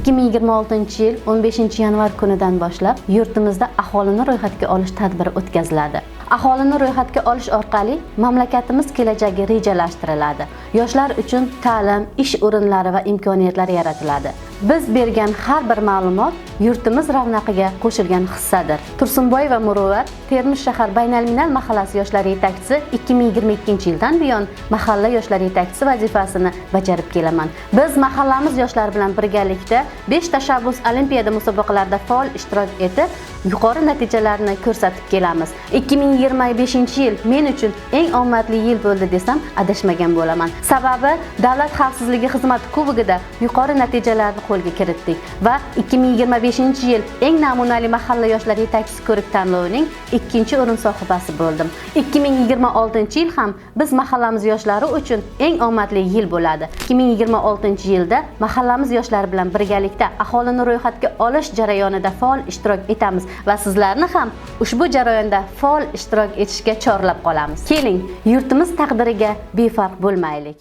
2026-yil 15-yanvar kunidan boshlab yurtimizda aholini ro'yxatga olish tadbiri o'tkaziladi. Aholini ro'yxatga olish orqali mamlakatimiz kelajagi rejalashtiriladi. Yoshlar uchun ta'lim, ish o'rinlari va imkoniyatlar yaratiladi. Biz bergan har bir ma'lumot yurtimiz ravnaqiga qo'shilgan hissadir. Tursunboyeva Muruvvat, Termiz shahar Baynalminal mahallasi yoshlari yetakchisi. 2022-yildan buyon mahalla yoshlari yetakchisi vazifasini bajarib kelaman. Biz mahallamiz yoshlari bilan birgalikda 5 tashabbus olimpiada musobaqalarida faol ishtirok etib, yuqori natijalarni ko'rsatib kelamiz. 2025-yil men uchun eng omadli yil bo'ldi desam, adashmagan bo'laman. Sababi Davlat xavfsizligi xizmati kubogida yuqori natijalarni qo'lga kiritdik va 2025-yil eng namunali mahalla yoshlar yetakchisi ko'rik tanlovining ikkinchi o'rin sohibasi bo'ldim. 2026-yil ham biz mahallamiz yoshlari uchun eng omadli yil bo'ladi. 2026-yilda mahallamiz yoshlari bilan birgalikda aholini ro'yxatga olish jarayonida faol ishtirok etamiz va sizlarni ham ushbu jarayonda faol ishtirok etishga chorlab qolamiz. Keling, yurtimiz taqdiriga befarq bo'lmaylik.